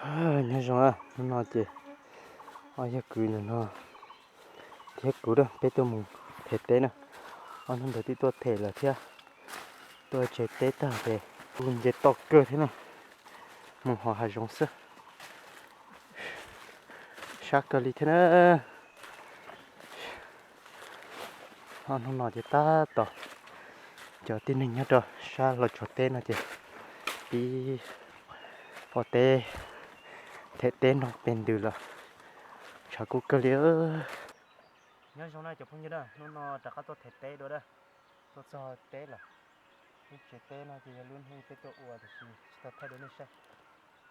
Nyob zoo, hnub no ces ob yawg kwv ntawm no thiab kuv peb tuaj mus them teb na. Ob hnub ntawd twb tuaj them lawm thiab, tuaj tsev teb tag ces kuj nce toj kawg thiab na, mus hauv hav zoov xwb. Sab kawg li thiab na. Ob hnub no ces tab tom cov tib neeg nyob rau sab Los Tsuas teb no ces pib ua teb them teb nrog pes ntws lawm, tshav kub kawg li. Nyob zoo na cov phooj ywg na, hnub no rov qab tuaj them teb dua na, tuaj txog teb lawm. Lub tsev teb no ces yog lub neej peb tuaj ua tiam sis tsis tau thaij rau nej saib.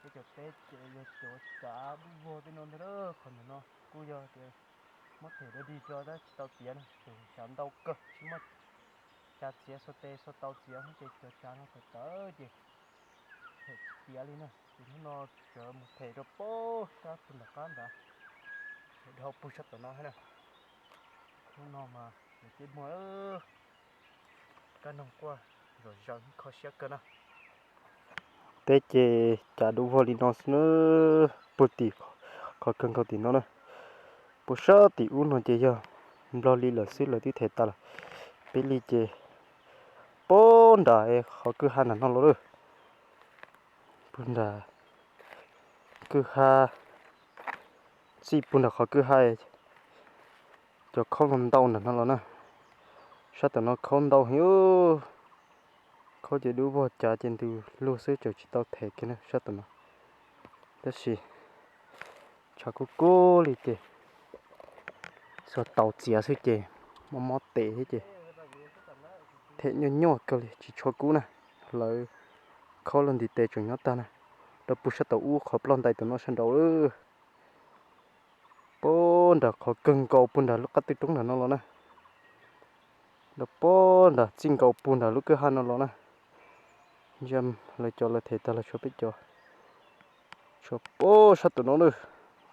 Peb cov teb ces yog cov tsav dub vog tej no ntag. Qhov ntawm no kuj yog tias muab them dog dig rau tab tsis tau tiav na, tsav ntau kawg tsis muaj tsav txiav, xuas tes xuas tau txiav ces cov tsav no tawv tawv ces them tsis tiav li na. Ces hnub no sawv mus them rau pem sab pug nram qab nrad, dhau pug sab tom no thiab na. Hnub no mas nws twb muaj kab noog quaj zom zaws kho siab kawg na. Teb ces cas dub vog li no xwb na, puag tim qhov kawg nkaus tim no na. Puag sab tim ub no ces yog Nplog li lawm xwb, lawv twb them tas lawm. Peb li ces puag nram qhov kwj ha nram no los lawm. Puag nram kwj ha, txij puag nram qhov kwj ha cov khaub ntau nram no los na. Sab tom no khaub ntau heev, khaub ces dub vog cav ces ntws luag xwb, tseem tsis tau them kiag na sab tom no. Tab sis tshav kub kub li ces xuas tau txiav xwb ces mob mob tes thiab ces them nyuaj nyuaj kawg li tsis tshua kub na. Hlawv khaub los ntiv tes tseem nyob tag na, rau puag sab tom ub qhov ploj ntais tom no sab nraud lawm. Puag nram qhov kawg nkaus puag nram lub qab twb roob nram no los na, rau puag nram txij nkaus puag nram lub kwj ha no los na. Ntsia lawv cov lawv them tag los tshuav peb cov, tshuav puag sab tom no na.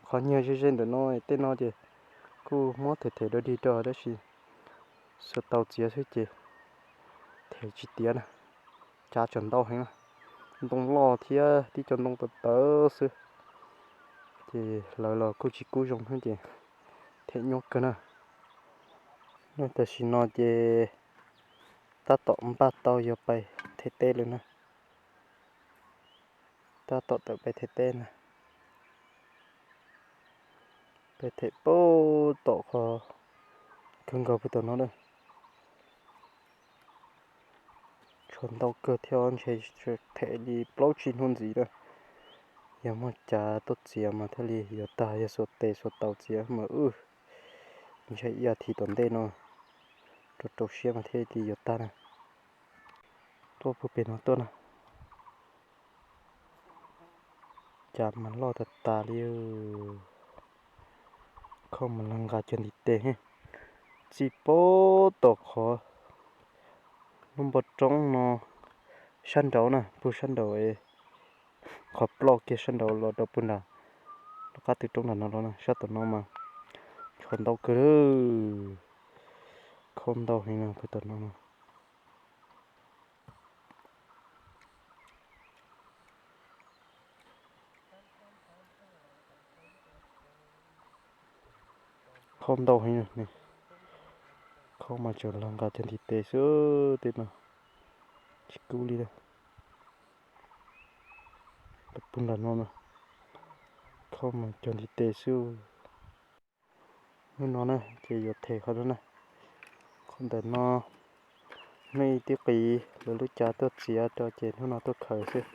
Qhov nyiag ze ze ntawm no, tej no ces kuj muab them them dog dig rau tab sis xuas tau txiav xwb ces them tsis tiav na. Cav tseem ntau heev na, ntoo loj thiab tib co ntoo tawv tawv xwb, ces hlawv los kuj tsis kub zoo thiab ces them nyuaj kawg na. Tam sim no ces tab tom npaj tau yuav pais them teb lawm na. Tab tom tawm pais them teb na. Peb them puag tom qhov kawg nkaus puag tom no na. Tshuav ntau kawg thiab, ntshe them li plaub tsib hnub ntxiv na. Yog muaj cav tuaj txiav mas thiaj li yuav tag, yog xuas tes xuas tau txiav mas wb ntshe ib as thiv tom ntej no rau rau siab mas thiaj li yuav tag na. Tuaj puag pem no tuaj na. Cav mas loj tas tas li. Khaub mas lawv nqa cov ntiv tes txij puag tom qhov lub npoo roob no sab nraud na, puag sab nraud, qhov ploj kiag sab nraud los rau puag nram qab twb roob nram no los na, sab tom no mas tshuav ntau kawg. Khaub ntau heev no puag tom no. Khaub ntau heev, khaub mas tseem los nqa cov ntiv tes xwb, tej no tsis kub li lawm. Puag nram no, khaub mas cov ntiv tes xwb. Hnub no na ces yuav them qhov no na, qhov ntawm no, hnub ib tib qis lawv lub cav tuaj txiav rau ces hnub no tuaj khaws xwb.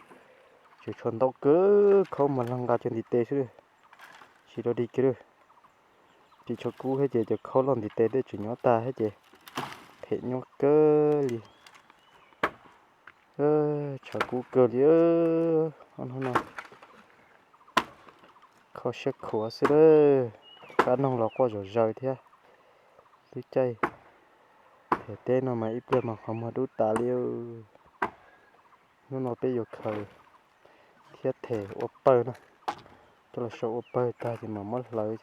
Tseem tshuav ntau kawg, khaub mas los nqa cov ntiv tes xwb, tsis dog dig kiag li. Tsis tshua kub thiab ces cov khaub los ntiv tes tej tseem nyob tag thiab ces them nyuaj kawg li. Tshav kub kawg li. Ob hnub no kho siab khuav xwb lawm, kab noog los quaj zom zaws thiab. Lub caij them teb no mas ib pliag mas qhov muag dub tas li. Hnub no peb yuav khaws thiab them ua pawg na, coj los sau ua pawg tag ces mam muab hlawv.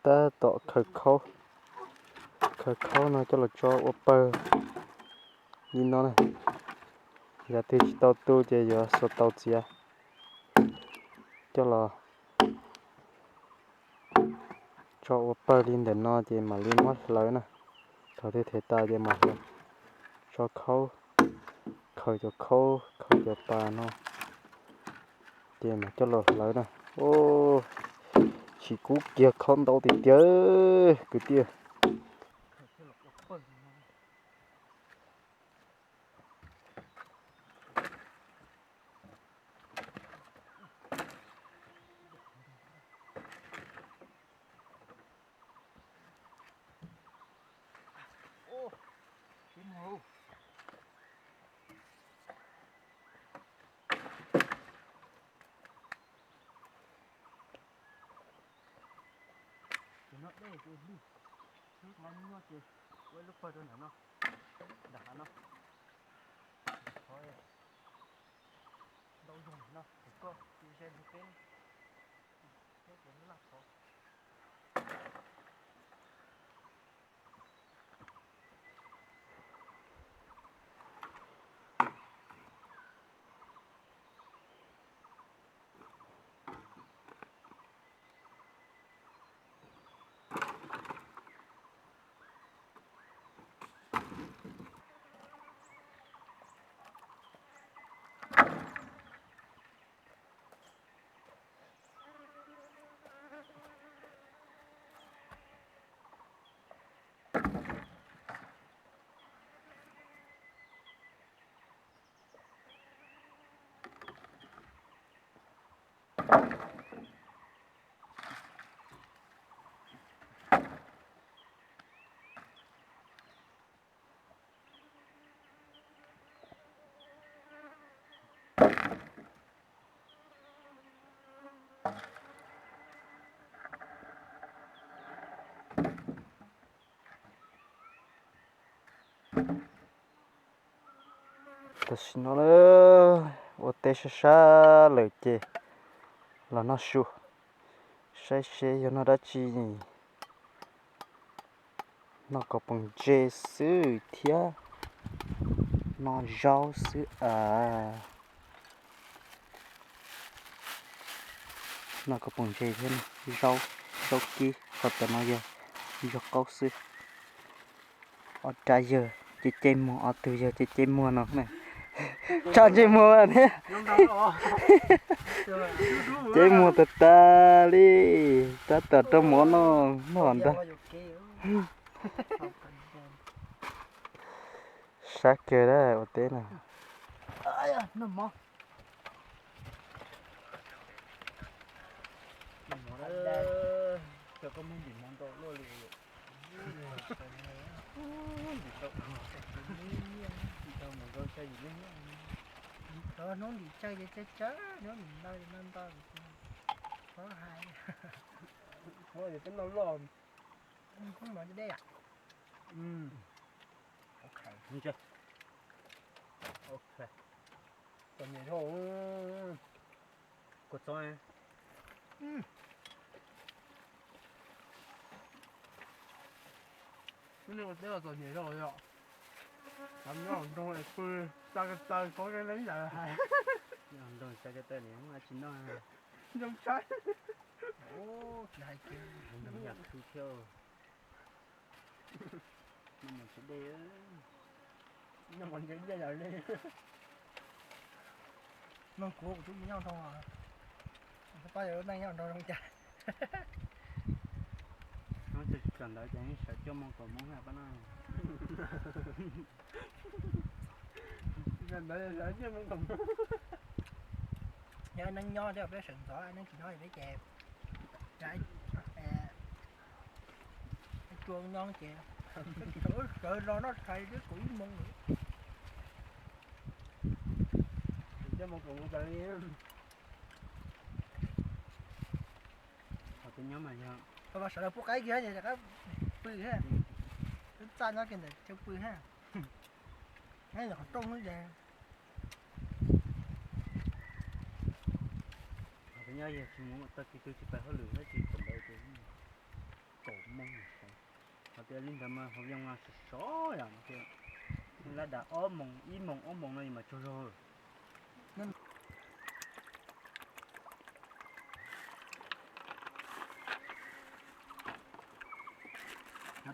Tab tom khaws khaub, khaws khaub no coj los tso ua pawg li no na. Yog twg tsis tau tu ces yuav xuas tau txiav. coj los tso ua pawg li ntawm no ces mam li muab hlawv na. Thaum twg them tas ces mam hlawv, tso khaub, khaws cov khaub, khaws cov pas no ces mam coj los hlawv na. Tsis kub kiag, khaub ntau tiag tiag kwv tij. Ces no dej ces lig, lub qhov nyuaj ces ua ib lub pawg rau ntawm no, nram hav no. Qhov ntau zog no ces koj cia ze ntug peb, peb ces lub laj qhov. Tam sim no ua teb sab sab lawm ces los noj su, saib seb yog noj dab tsi. Noj kaus poom ntse xwb thiab, noj zaub xwb as. Noj kaus poom ntse thiab zaub, zaub kib, qhov tam no yog zaub qaub xwb. Ob rab yawg cem cem muag, ob tug yawg cem cem muag no na. Tsa ntsej muag thiab. Cem muag tag tag li, tab tom rau mov noj noj ntag. Sab kawg ua teb na. Hnub nim tsawg ces tsawg tsawg, hnub nim ntau ces ntau ntau, tsis paub hais. Hnub nim peb noj loj, hnub no deb. Txom nyem dhau. Kua txob. Lub neej ua teb los txom nyem dhau yom. Nyob hauv nroog es pw tsa ko taw, kov ke neeb yam hais. Nyob hauv nroog tsa ko taw nim tsis noj. Nroo tshaib. Tsis hais kiag, nroo yam khwv thiab. Noj mov ntshe dej, noj mov ntshe dej yam li. Mloog kuv, kuv twb nyob nroog, tsis paub yog lub neej nyob nroog zoo cas. Nyob tsis txog ntawd ces sawv cuaj moos kaum moos pab no. Ntawd sawv cuaj moos kaum moos. Yog neeg nyob ces peb sawv ntxov, neeg tsis nyob peb ces tsuas nyob ces sawv los noj tshais twb kaum ib moos lawm. Cuaj moos kaum moos tas li. Qhov twb nyob mas yog, sawv los pub qaib kiag ces rov qab pw thiab. Twb txaj nyob kiag ntawm chaw pw thiab. Qhov rooj ces, qhov twb nyob yog tsis mus tag kis twg tsis pais hauj lwm thiab tsis txog ntawd ces kaum moos. Qhov tias li ntawd mas hauv yoos mas sov sov yom, lab dam ob moos, ib moos ob moos no mas tsaug zog.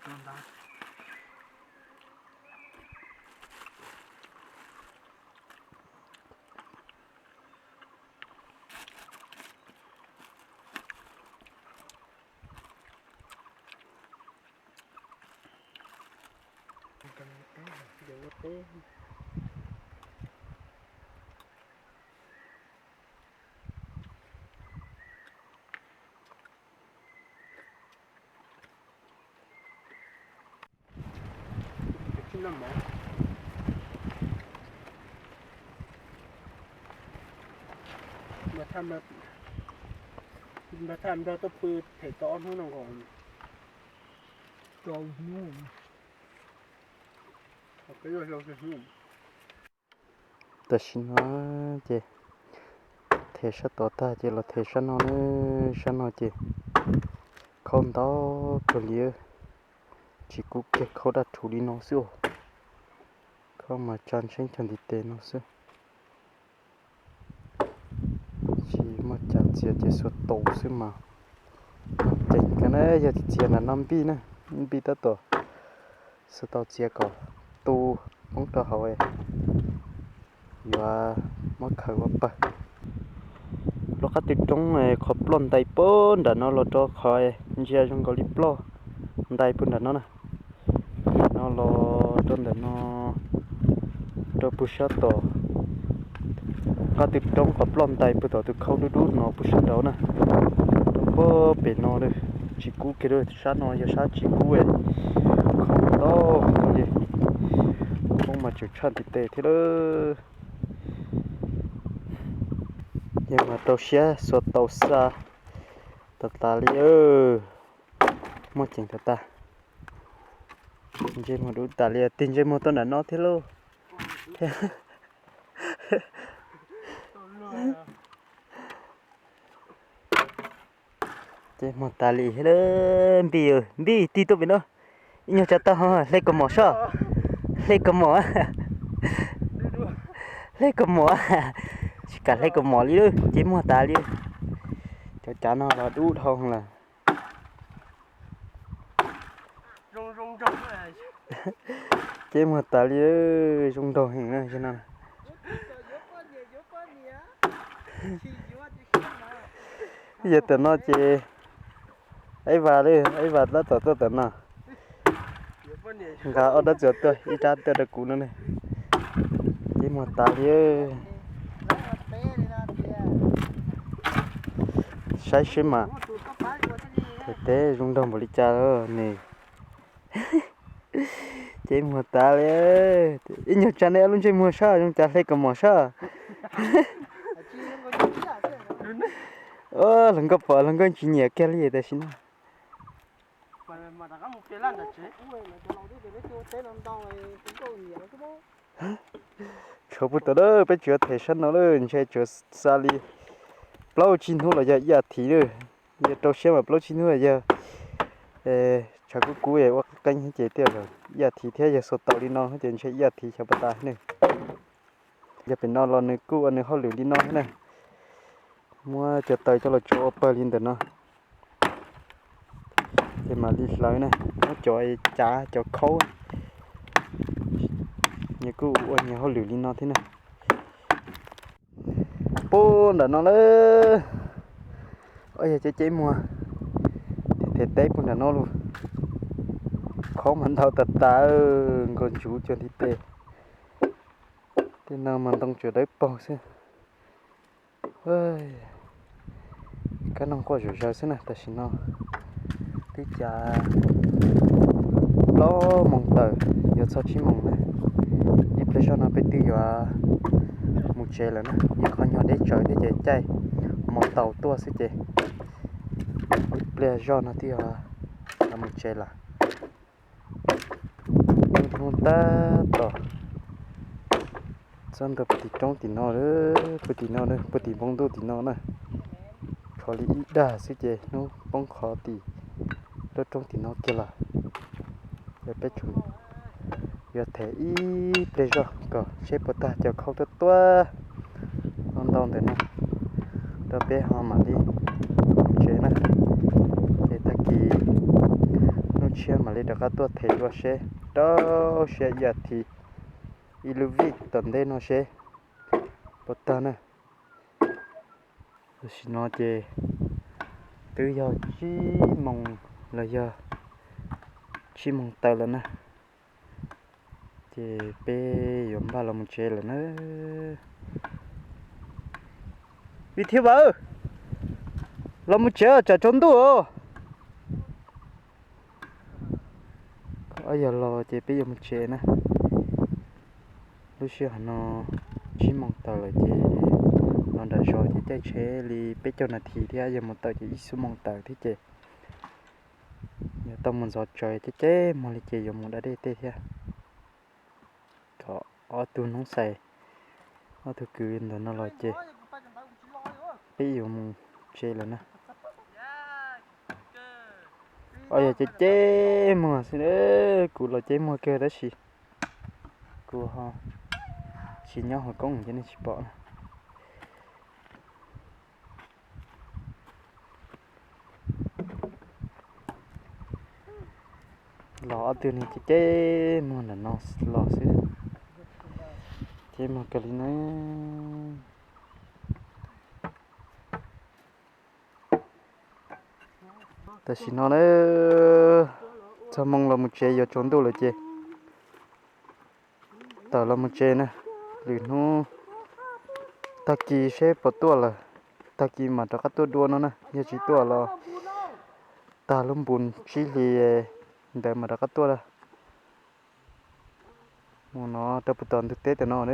Npawg Thaj nrog tuaj pw them tau ob hnub no nkaus. Tam sim no ces them sab tod tag ces los them sab no na, sab no ces khaub ntau kawg li, tsis kub kiag, khaub daj rhuv li no xwb, khaub mas tsa ntsheeb cog ntiv tes no xwb. Tsis muaj cas txiav ces xuas taus xwb mas. Ceem kawg na, yog txiav nram no npij na, npij tab tom xuas taus txiav kom tu poob rau hauv yuav muab khaws ua pawg. Lub qab tw roob qhov ploj ntais puag nram no los rau qhov ntsia zoo nkaus li ploj ntais puag nram no na. No los rau ntawm no, rau puag sab tom qab tw roob qhov ploj ntais puag tom tus khau dub dub no puag sab nraud na. Rau puag pem no lawm, tsis kub kiag lawm, sab no yog sab tsis kub, khau ntau li, khau mas tseem tshaj ntiv tes thiab lawm. Yog mas rau siab xuas taus xa tas tas li, muaj ceem tas tas. Ntsej muag dub tas li, tig ntsej muag tuaj nram no thiab lauj. Ntsej muag tas li thiab lauj. Npij, npij tig tuaj pem no. Ib nyuag tsa tau, hle kaus mom soj. Hle kaus mom. Hle kaus mom. Tsis kam hle kaus mom li lauj, ntsej muag tas li. Cov cav no los dub dhau lawm. Ntsej muag tas li, zoo nraug heev na. Yog tam no ces Ib Vas li, Ib Vas tab tom tuaj tam no. Nqa ob dab txuas tuaj, ib rab tuaj rau kuv no ne. Ntsej muag tas li. Saib seb mas them teb zoo nraug npaum li cas ne. Ntsej muag tas li. Ib nyuag tsa nej ob lub ntsej muag soj, zoo cas hle kaus mom soj. Hluas nkauj pom hluas nkauj tsis nyiam kiag li tam sim no. Tshuav puag tom lawm, peb tsuas them sab no lawm, ntshe tsuas xa li plaub tsib hnub los yog ib as thiv lawm. Yog rau siab mas plaub tsib hnub los yog tshav kub kub ua qeeb qeeb ces thiaj ib as thiv thiab, yog xuas taus li no ces ntshe ib as thiv xyov puas tas ne. Yog pem no los nws kuj ua nws hauj lwm li no thiab na. Muab cov taws coj los tso ua pawg li ntawm no, ces mam li hlawv na, muab cov cav cov khaub, nws kuj ua nws hauj lwm li no thiab na. Puag nram no lawm, yog ceb ceb muag, them teb puag nram no lauj. Khaub mas ntau tas tas, nkaus ntsuv cov ntiv tes. Tej no mas ntoo tsuas dawb paug xwb. Kab noog quaj zom zaws xwb na, tam sim no twb cas plaub moos tawm yuav txog tsib moos na. Ib pliag zog no peb twb yuav mus tsev lawm na, ib qho nyuag deb tsawv thiab ces caij hmo taus tuaj xwb ces ib pliag zog no twb yuav mus tsev lawm. Hnub tab tom txog ntua puag tim roob tim no, puag tim no, puag tim npoo ntuj tim no na. Tshuav li ib dag xwb ces hnub poob qho tim lub roob tim no kiag lawm. Ces peb tseem yuav them ib pliag zog kom seb puas tag cov khaub tuaj tuaj ntau ntau ntawm no rau peb ho mam li mus tsev na. Ces tag kis hnub tshiab mam Rov qab tuaj them dua seb, rau siab ib as thiv, ib lub vij tom ntej no seb puas tag na. Tam sim no ces twb yog tsib moos los yog tsib moos tawm lawm na, ces peb yuav npaj los mus tsev lawm na. Vij Thiab Vam, los mus tsev tsam tsaus ntuj os. Yog los ces peb yuav mus tsev na. Lub sij hawm no tsib moos tawm lawm ces los nram zos ces caij tsheb li peb caug nas this thiab, yog mus tawm ces ib xuab moos tawm thiab ces yuav tau mus ntxov tsaws ceb ceb muag li ces yuav mus da dej tej thiab. Kom ob tug noob xais, ob tug kwv ntawm no los ces peb yuav mus tsev lawm na. Yog ceb ceb muag xwb, kuv los ceb muag kawg tab sis kuv ho tsis nyob hauv koob ces nej tsis pom na. Los ob tug neeg ceb ceb muag ntawm no los xwb, ceb muag kawg li na. Tam sim no na, txog moo los mus tsev yuav tsaus ntuj lawm ces tawm los mus tsev na. Lwm hnub tag kis seb puas tuaj lawm, tag kis mam rov qab tuaj dua no na, yog tsis tuaj los tag lub npus tsib hlis ntawd mam rov qab tuaj lawm. Mus no rau puag tom ntug teb tam no na.